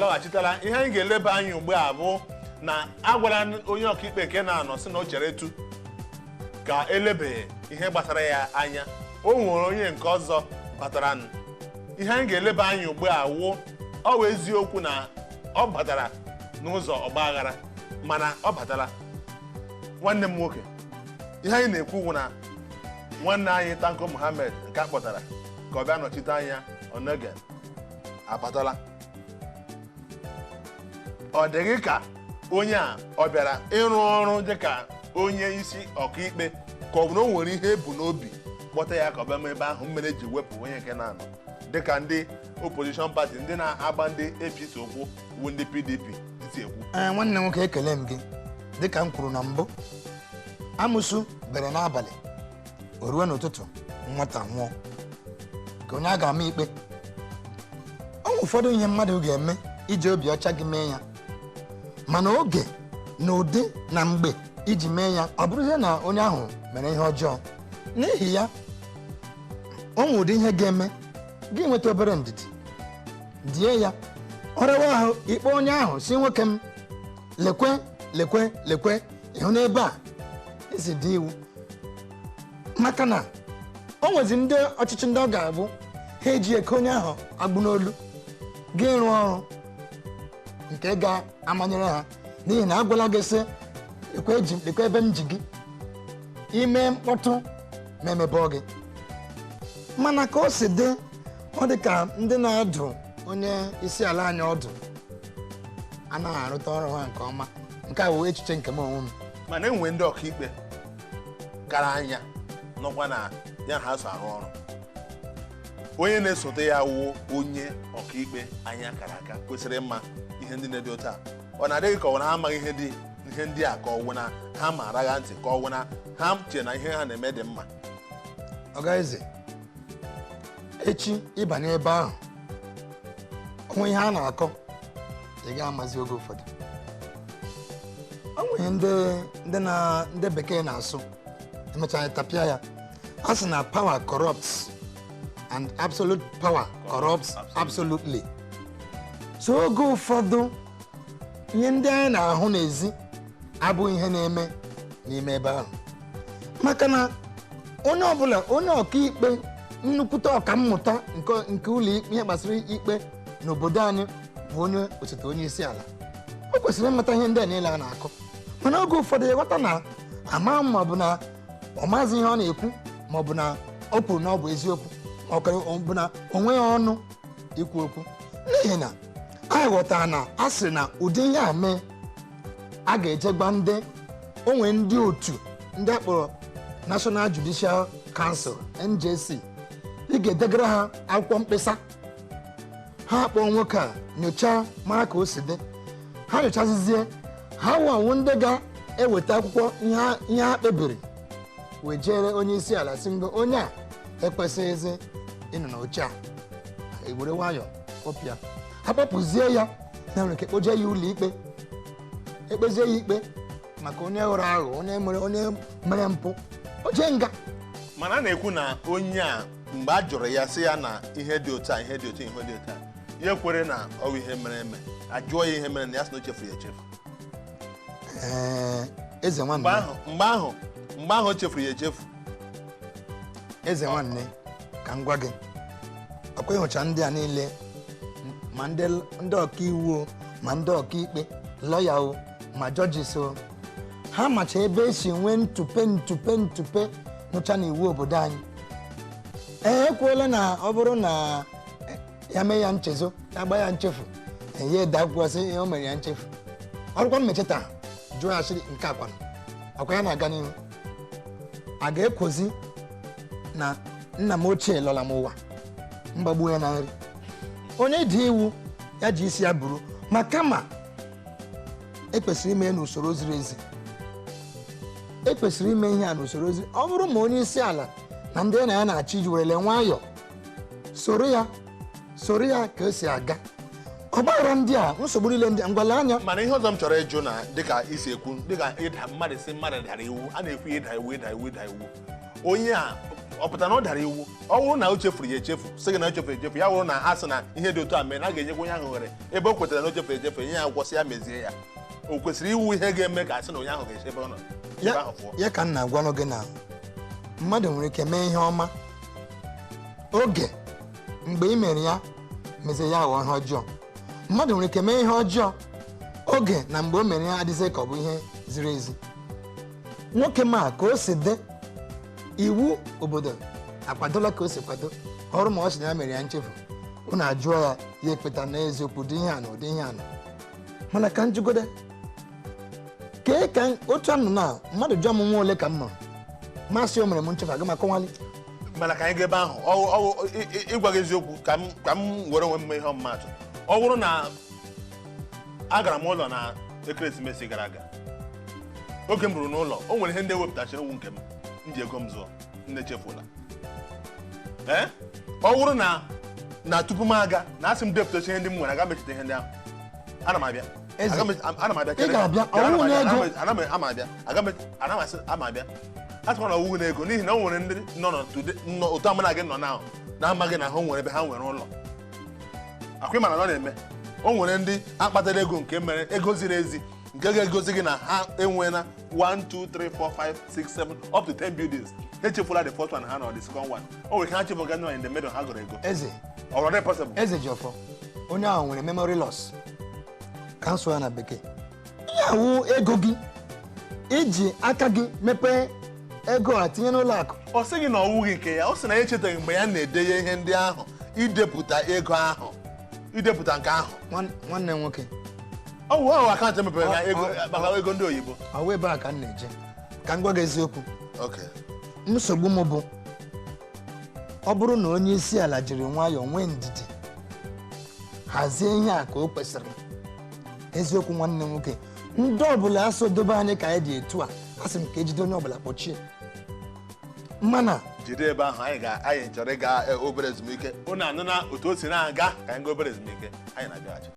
Alọghachitala. Ihe anyị ga-eleba anya ugbu a bụ na a gwara onye ọkaikpe nke na-anọ sị na o chere etu ka elebe ihe gbasara ya anya. O nwere onye nke ọzọ batara. Ihe anyị ga-eleba anya ugbu a wụ, ọ wụ eziokwu na ọ batara n'ụzọ ọgba aghara, mana ọ batara. Nwanne m nwoke, ihe anyị na-ekwu wụ na nwanne anyị Tanko Muhammad nke a kpọtara ka ọ bịa nọchite anya Onnoghen abatala. Ọ dịghị ka onye a ọ bịara ịrụ ọrụ dịka onye isi ọkaikpe, ka ọ bụ na o nwere ihe ebu n'obi kpọta ya ka ọ bịa mee ebe ahụ mere ji wepụ onye nke na-anọ, dịka ndị opposition party, ndị na-agba ndị APC ụkwụ wu ndị PDP si ekwu? Ee, nwanne m nwoke, ekele m gị. Dịka m kwuru na mbụ, amụsụ bere n'abalị, o ruo n'ụtụtụ nwata nwụọ, ka onye a ga-ama ikpe. Ọ nwere ụfọdụ ihe mmadụ ga-eme iji obi ọcha gị mee ya, mana oge na ụdị na mgbe iji mee ya, ọ bụrụzie na onye ahụ mere ihe ọjọọ. N'ihi ya, o nwere ụdị ihe ga-eme gị nweta obere ndidi, die ya, ọrewa ahụ ikpe onye ahụ, si nwoke m, lekwe, lekwe, lekwe, ịhụ n'ebe a esi dị iwu. Maka na o nwezi ndị ọchịchị ndị ọ ga-abụ ha eji eke onye ahụ agbụ n'olu gị rụọ ọrụ nke ga-amanyere ha, n'ihi na agwala gị sị lekwe eji, lekwe ebe m ji gị ime mkpọtụ ma emebọ gị. Mana ka o si dị, ọ dị ka ndị na-adụ onye isi ala anyị ọdụ anaghị arụta ọrụ ha nke ọma. Nke a bụ echiche nke m onwe m. Mana enwe ndị ọkaikpe kara anya nọkwa na ya na ha so arụ ọrụ. Onye na-esote ya wụ onye ọkaikpe anya kara aka kwesịrị ịma ihe ndị na-dị otu a. Ọ na-adịghị ka ọ na ha amaghị ihe dị ihe ndị a, ka ọ wụ na ha maara ya ntị, ka ọ wụ na ha che na ihe ha na-eme dị mma? Ọgaeze, echi ịbanye ebe ahụ, onwe ihe a na-akọ, ị ga-amazi. Oge ụfọdụ o nwere ndị na ndị bekee na-asụ, emechaa tapịa ya, a sị na power corrupts and absolute power corrupts absolutely. So oge ụfọdụ ihe ndị anyị na-ahụ n'ezi abụghị ihe na-eme n'ime ebe ahụ, maka na onye ọbụla, onye ọkaikpe, nnukwute ọkammụta nke ụlọ ikpe, ihe gbasara ikpe n'obodo anyị, bụ onye osote onye isi ala, o kwesịrị ịmata ihe ndị a niile a na-akọ. Mana oge ụfọdụ ịghọta na ama ma ọ bụ na ọ maazị ihe ọ na-ekwu, ma ọ bụ na o kwuru na ọ bụ eziokwu, ma ọ bụ na o nweghị ọnụ ikwu okwu, n'ihi na anyị ghọtara na a sịrị na ụdị ihe a mee, a ga-eje gba ndị onwe ndị otu ndị akpọrọ National Judicial Council, NJC. Ị ga-edegara ha akwụkwọ mkpesa, ha kpọọ nwoke a, nyochaa mara ka o si dị. Ha nyochazizie, ha nwanwu ndị ga-eweta akwụkwọ ihe ha kpebiri wee jere onye isi ala, si ngo onye a ekwesịghịzi ịnọ n'oche a. Ewere nwayọọ kpọpịa ha, kpọpụzie ya, na nwere ike kpoje ya ụlọ ikpe, ekpezie ya ikpe maka onye ghọrọ aghụghọ, onye mere mpụ, o jee nga. Mana a na-ekwu na onye a, mgbe a jụrụ ya sị ya na ihe dị otu a, ihe dị otu a, ihe dị otu a, ya ekwere na ọ bụ ihe mere eme. Ajụọ ya ihe mere na ya sị na o chefuru ya echefu. Ee, eze nwanne. Mgbe ahụ o chefuru ya echefu. Eze nwanne, ka m gwa gị, ọkwa ịhụcha ndị a niile, ma ndị ọkaiwu o, ma ndị ọkaikpe, lọya o, ma judges o, ha macha ebe esi nwee ntụpe ntụpe ntụpe nụcha n'iwu obodo anyị. Ee, ekwuola na ọ bụrụ na ya mee ya nchezo, ya gba ya nchefu, ya ede akwụkwọ sị ihe o mere ya nchefu. Ọrụkwa mmecheta jụọ ya sịrị nke akwanụ ọkwa ya na-aga n'ihu, a ga-ekwozi na nna m ochie lọla m ụwa mgbagbuo ya na nri. Onye dị iwu ya ji isi ya buru, ma kama ekwesịrị ime ya n'usoro ziri ezi. Ekwesịrị ime ihe a n'usoro ziri. Ọ bụrụ ma onye isi ala na ndị na ya na-achị ji werele nwayọọ soro ya, soro ya ka o si aga, ọgbaghara ndị a, nsogbu niile ndị a ngwala anya. Mana ihe ọzọ m chọrọ ịjụ na dịka isi ekwu, dịka ịda mmadụ, si mmadụ dara iwu, a na-ekwu ịda iwu, ịda iwu, ịda iwu, onye a Ọ pụtara na ọ dara iwu? Ọ bụrụ na o chefuru ya echefu, sị gị na o chefuru echefu, ya wụrụ na a sị na ihe dị otu a mee na a ga-enyekwa onye ahụ ohere, ebe o kwetara na o chefuru echefu, nye ya akwụkwọ sị ya mezie ya, o kwesịrị iwu ihe ga-eme ka a sị na onye ahụ ga-esi ebe ọ nọ ebe ahụ pụọ? Ya ka m na-agwanụ gị na mmadụ nwere ike mee ihe ọma, oge mgbe ị mere ya mezie ya aghọọ ihe ọjọọ. Mmadụ nwere ike mee ihe ọjọọ, oge na mgbe o mere ya adịghị ka ọ bụ ihe ziri ezi. Nwoke ma ka o si dị, iwu obodo akwadola ka o si kwado ọrụ, ma ọ sị na ya mere ya nchefu, unu ajụọ ya, ya ekpeta na eziokwu dị ihe a na ụdị ihe a na. Mana ka njigode kee ka otu anụ na mmadụ jụọ m nwa ole ka m mụrụ, masị o mere m nchefu, aga m akọwali. Mana ka anyị gaa ebe ahụ, ịgwa gị eziokwu, ka m were onwe m mee ihe ọmụmaatụ. Ọ bụrụ na agara m ụlọ na ekeresimesi gara aga, oge m ruru n'ụlọ, o nwere ihe ndị ewepụtachara owu nke m m ji ego m zụọ, m na-echefula. Ee, ọ bụrụ na tupu m aga na asị m depụtacha ihe ndị m nwere, aga m echeta ihe ndị ahụ. Ana m abịa. Eze, Ana m abịa. Ị ga-abịa, Chere, ọwụwụ n'ego. Ana m ama abịa. Aga m ana m asị ama abịa. Asịkwa na ọwụwụ n'ego, n'ihi na o nwere ndị nọ na today nọ otu amana gị nọ na na-amaghị na ha nwere ebe ha nwere ụlọ. Akwa ịma na ọ na-eme, o nwere ndị akpatara ego nke mere ego ziri ezi, nke ga-egosi gị na ha enweela 1 2 3 4 5 6 7 up to 10 buildings. Ha echefula the first one ha nọ, the second one, o nwere ike ha chefu ga nọ in the middle ha gụrụ ego. Eze. Ọ dị possible? Eze ji ọfọ, onye ahụ nwere memory loss, ka nsụ ya na bekee. Ihe awụ ego gị iji aka gị mepee ego a tinye n'ụlọ akụ. Ọ sịghị na ọ wụghị nke ya, ọ sị na ya echetaghị mgbe ya na-edenye ihe ndị ahụ, idepụta ego ahụ, idepụta nke ahụ. Nwanne m nwoke. Ọ wụ ahụ akaụntụ emepere na ego maka ego ndị oyibo. Ọ wụ ebe a ka m na-eje ka m gwa gị eziokwu. Okay. Nsogbu m bụ, ọ bụrụ na onye isi ala jiri nwayọọ nwee ndidi hazie ihe a ka o kwesịrị, eziokwu nwanne m nwoke, ndị ọbụla asọ dobe anyị ka anyị dị etu a, asị m ka ejide onye ọbụla kpọchie. Mana jide ebe ahụ, anyị chọrọ ịga obere ezumike. Unu anụ na otu o si na-aga, ka anyị gaa obere ezumike, anyị na-abịaghachi.